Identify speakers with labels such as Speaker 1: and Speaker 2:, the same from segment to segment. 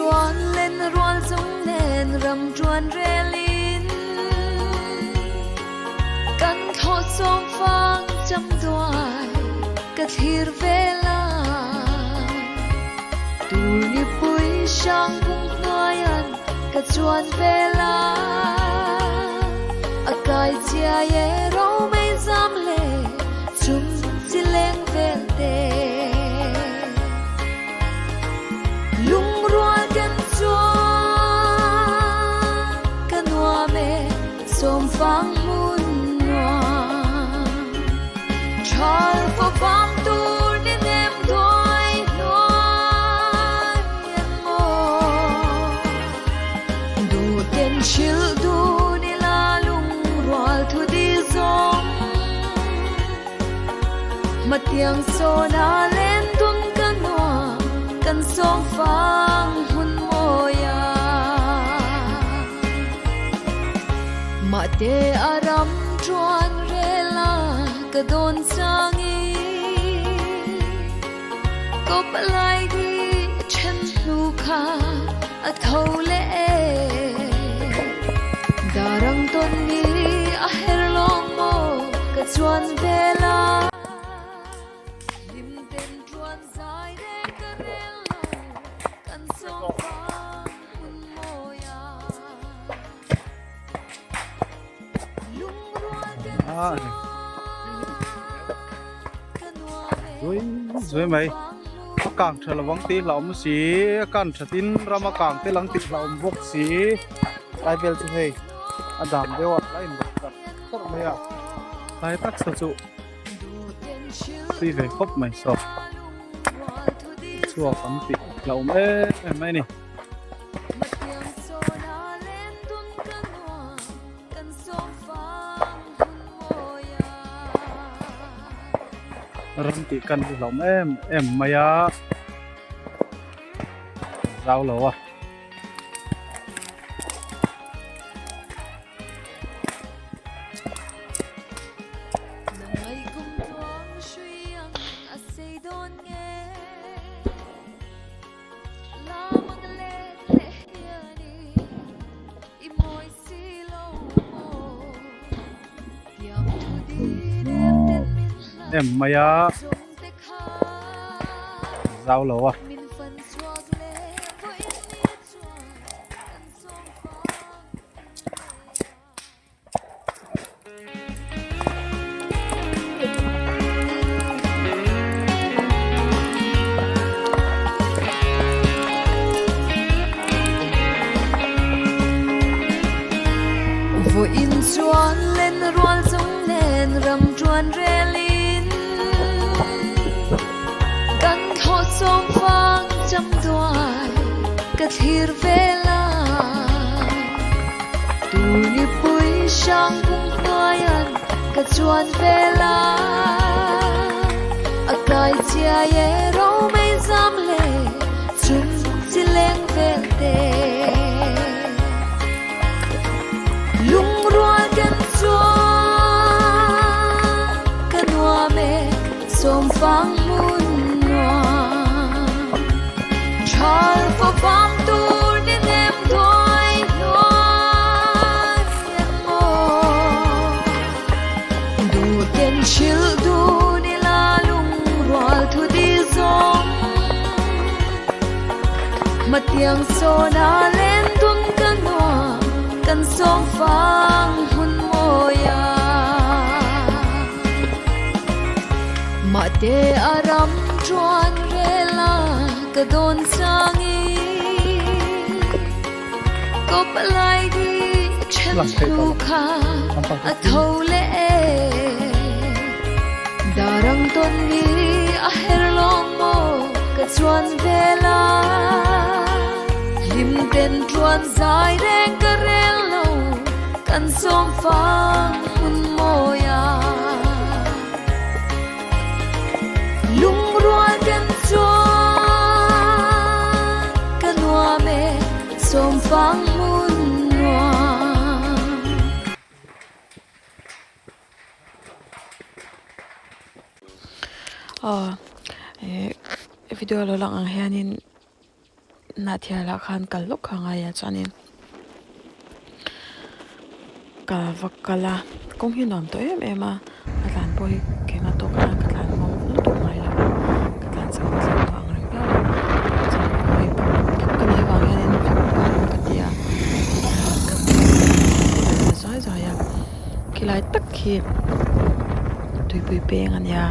Speaker 1: chuan len rual chung nen ram ṭuan relin kan thlawh sawm fang cham duai ka thlir vel a. Tur nipui hrang bung hnuaian ka chuan vel a, a kai chiai e romei zam leh chum chi leng vel te. Lungrual ken chuan ka nuam e sawmfang hmun nuam. Thal favang tur ni nem duai hnuai an maw. Duhten hrilh dun ila lungrual thu dil zawng. Hmatiang sawn a len dun ka nuam kan sawng fang hmun mawi a. Mahte a ram tuan rel a ka dawn changin kawp lai di then hnu kha a tho leh e. Darang tawn ni a her lawng maw ka chuan vel a. Hlim ten tuan zai reng ka rel lo kan sawm fang hun mawi a. Lungrual ten chuan ka nuam e
Speaker 2: Zui mai. A kang tha lovang tih hlauhawm si, a kan thatin ram a kang tel ang tih hlauhawm bawk si. Tlai vel chu hei a dam deuh a, la inbawk tak tak mai a, tlai tak sa chu tui ve khawp mai saw chhuak ang tih hlauhawm em em mai a ni. Ram tih kan hi hlauhawm em em mai a, zau lo a. Em mai a zau lo a.
Speaker 1: Vawiin chuan len rual chung nen ram ṭuan relin kan thlawh sawm fang cham duai ka thlir vel a. Tur nipui hrang bung hnuaian ka chuan vel a, a kai chiai e romei zam leh chum chi leng vel te. Lungrual ken chuan ka nuam e sawmfang hmun nuam. Thal favang tur ni nem duai hnuai em maw. Duhten hrilh dun ila lungrual thu dil zawng. Hmatiang sawn a len dun ka nuam kan sawm fang hmun mawi a. Mahte a ram tuan rel a ka dawn changin kawp lai di then hnu kha a tho leh e. Darang tawn ni a her lawng maw ka chuan vel a, hlim ten tuan zai reng ka rel lo kan sawm fang hmun mawi a. Lungrual ten chuan ka nuam e sawm fang hmun nuam.
Speaker 3: Aw eh video lo lang ang hianin. Hnahthial ah khan kal lawk kha a ngai a chuanin ka va kal a kawng hi nuam tawh em em a a tlan pawh hi keimah tawk khan ka tlan muang lutuk ngai lo a ka tlan chak ka tlan muang ang reng viau a chuan kawng hi phuk ka nih avang hianin phuk pah ka ti a ka tlan zuai zuai a khilai tak khi tuipui peng a nia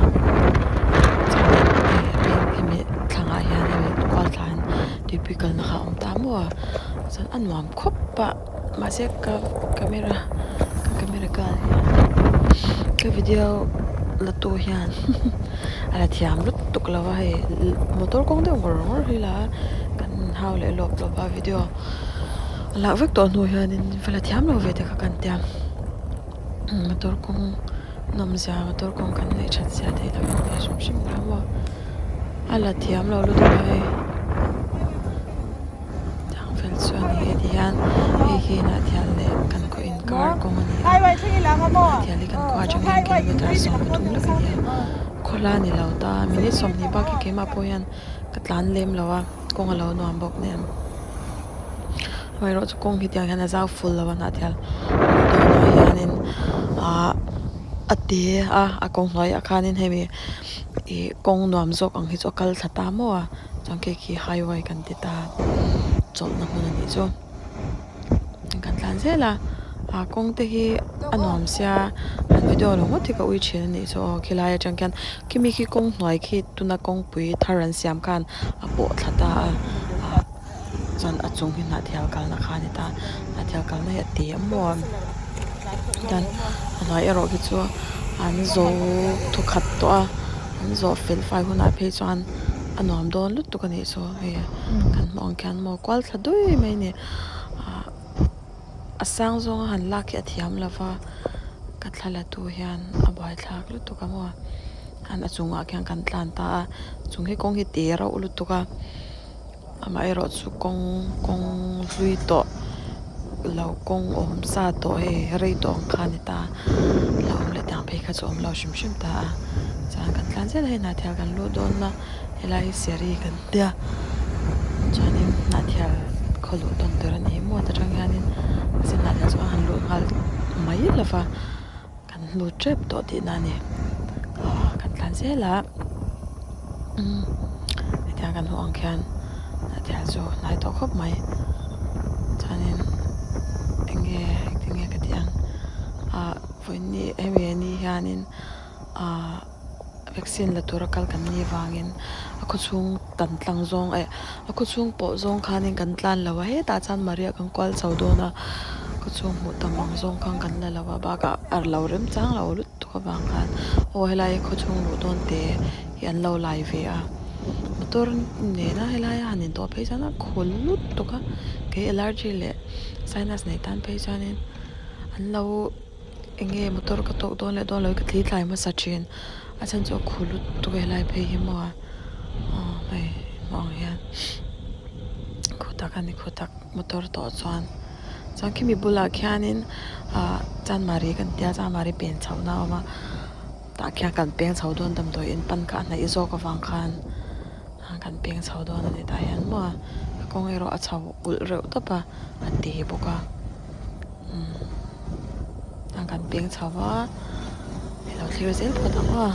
Speaker 3: chuanin hei a peng hemi thlangah hian hemi kual thla hian tuipui kalna kha a awm ta maw a chuan a nuam khawp a mahse ka camera ka camera girl hian ka video la tu hian a la thiam lutuk lo a hei motor kawng deuh ngawr ngawr hi la kan hau leh lawp lawp a video a lak vek tawh hnu hianin va la thiam lo ve te kha kan tia motor kawng nawmzia motor kawng kan neih that zia te hi lo en ve hrim hrim ila maw a la thiam lo lutuk a hei tang fel chu a ni heti hian hei hi Hnahthial leh kan khaw inkar kawng a ni a Hnahthial hi kan khua atang hian kilometer 13 lek a ni a khawla ni lo ta minute 20 bak hi keimah pawh hian ka tlan lem lo a kawng a lo nuam bawk nen amaherawhchu kawng hi tiang hian a zau ful lo a Hnahthial dawnah hianin ahh a te a a kawng hnuaiah khanin hemi ih kawng nuam zawk ang hi chu a kal thla ta maw a. Chuan khi khi highway kan ti ta chawlhna hmun a nih chu kan tlan zel a ah kawng te hi a nuam sia an video lo ngawt hi ka ui thin a nih chu aw khilai atang khian khimi khi kawng hnuai khi tuna kawngpui thar an siam khan a pawh thla ta a ah chuan a chung hi hnahthial kalna kha a ni ta hnahthial kalna hi a te a maw chuan a hnuai erawh khi chu an zo thawkhat tawh a. An zawh fel fai hunah phei chuan a nuam dawn lutuk a nih chu hei kan hmuh ang khian maw kual thla dui mai a ni ah a sang zawnga han lak hi a thiam lo va ka thla la tu hian a buaithlak lutuk a maw khan a chungah khian kan tlan ta a chung hi kawng hi te reuh lutuk a. Amaherawhchu kawng kawng hlui tawh lo kawng awm sa tawh hei rei tawh ang kha a ni ta lo awm leh tang phei kha chu awm lo hrim hrim ta a chuan kan tlan zel a hei hnahthial kan luh dawn a helai hi seri kan tia chuanin hnahthial khaw luh tawn tur a ni maw ta tang hianin mahse hnahthial chu a han luh nghal mai lo va kan hnu tep tawh tihna a ni ah kan tlan zel a umm hetiang kan hmuh ang khian hetiang chu hnai tawh khawp mai chuanin eng nge engtin nge ka tih ang ah vawiin hemi ni hianin ah vaccine la tura kal kan nih avangin a khawchhung kan tlang zawng eh a khawchhung pawh zawng khanin kan tlan lo a hetah chuan Maria kan kual chho dawn a khawchhung hmuh tam ang zawng khan kan la lo a bakah a lo remchang lo lutuk avang khan aw helai khawchhung luh dawn te hi an lo lai ve a motor nena helai a han intawh phei chuan a khul lutuk a kei allergy leh sinus nei tan phei chuanin an lo. Eng nge motor ka tawk dawn leh dawn lo hi ka thli thlai hmasa thin a chhan chu a khu lutuk a helai phei hi maw aw hei hmuh ang hian khu tak a ni khu tak motor tawh chuan chuan khimi bulah khianin ah chanmari kan tia chanmari pen chhoh na a awm a tah khian kan peng chho dawn damdawi in pan kha a hnaih zawk avang khan kan peng chho dawn a ni tah hian maw a kawng erawh a chho ulh reuh tawp a a te bawk a. Umm kan peng chho va i lo thlir zel phawt ang aw.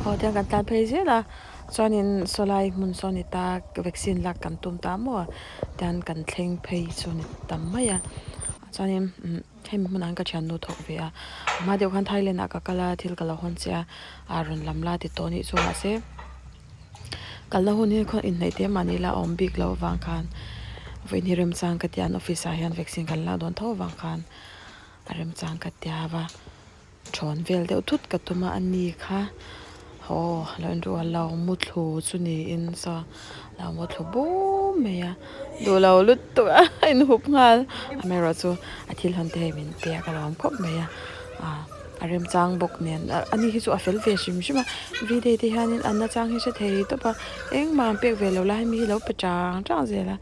Speaker 3: Aw tiang kan tlan phei zel a chuanin saw lai hmun saw ni ta vaccine lak kan tum ta maw tian kan thleng phei chu ni tam mai a chuanin umm. Hemi hmunah hian ka thiannu thawk ve a, a hma deuh khan Thailand ah ka kal a thil ka lo hawn che a, a rawn lam la ti tawh anih chu mahse kalna hun hi khaw inhnaih te mahni la a awm bik loh avang khan vawiin hi remchang ka tia an office ah hian vaccine kan lak dawn tho avang khan a remchang ka tia va. Thawn vel deuh thut ka tum a, ani kha haw lo inru a lo muthlu chu niin saw lo muthlu bum mai a duh lo lutuk a a inhup nghal amaherawh chu a thil hawn te hei min pe a ka lawm khawp mai a ah a remchang bawk nen ani hi chu a fel ve hrim hrim a video te hianin an nachang hi hre thei tawp a engmah an pek ve lo lai mi hi lo pe chang chang zel a.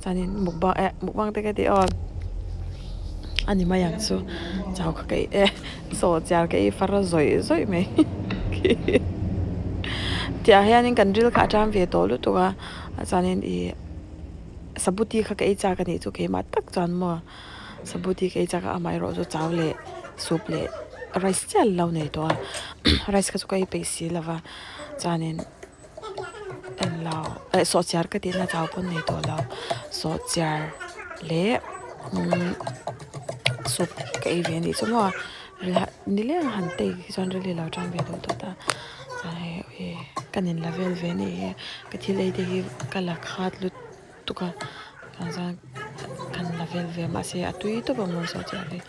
Speaker 3: Chuanin mukbang eh mukbang te ka tih aw a ni mai ang chu chau kha ka ei e saw chiar ka ei far zawih zawih mai tiah hianin kan ril kha a ṭam ve tawh lutuk a chuanin ih sabuti kha ka ei chak a nih chu keimah tak chuan maw sabuti ka ei chak a amaherawh chu chau leh soup leh rice chiah an lo nei tawh a rice kha chu ka ei peih si lo va chuanin. Englo eh sawhchiar ka tihna chau pawn nei tawh lo sawhchiar leh umm soup ka ei ve anih chu maw nileng han take hi chuan ril hi lo tan ve deuh tawt a chuan hei ih ka nin la vel ve anih hi ka thil ei te hi ka la khat lutuk a chuan kan la vel ve mahse a tui tawp a maw sawhchiar hi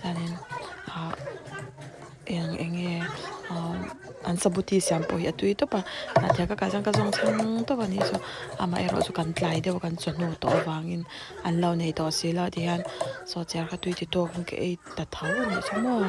Speaker 3: chuanin ah. Eng eng nge ahh an sabuti siam pawh hi a tui tawp a hnahthel ka kal chuan ka zawng chhang tawp a nih chu amaherawh chu kan tlai deuh a kan chawhnu tawh avangin an lo nei tawh si lo tihian sawhchiar kha tui ti tawkin ka ei ta tho a nih chu maw.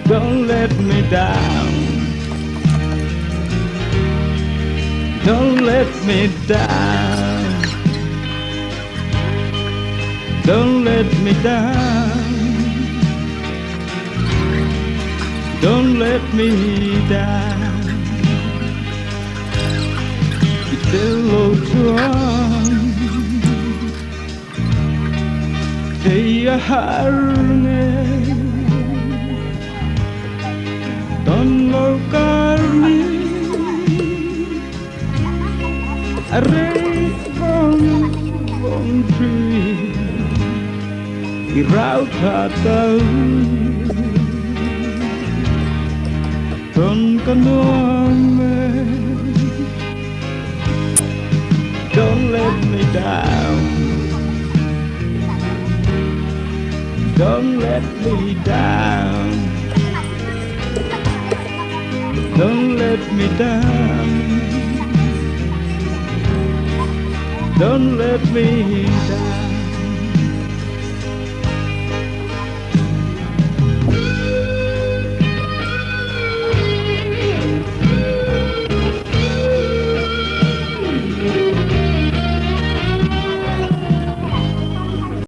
Speaker 4: Don't let me down Don't let me down Don't let me down Don't let me down I tello chuan Kei a har nge Ton lo kar ni A rei vawng vawng thin I rau tha tal Ton ka nuam e Don't let me down Don't let me down Don't let me down Don't let me down.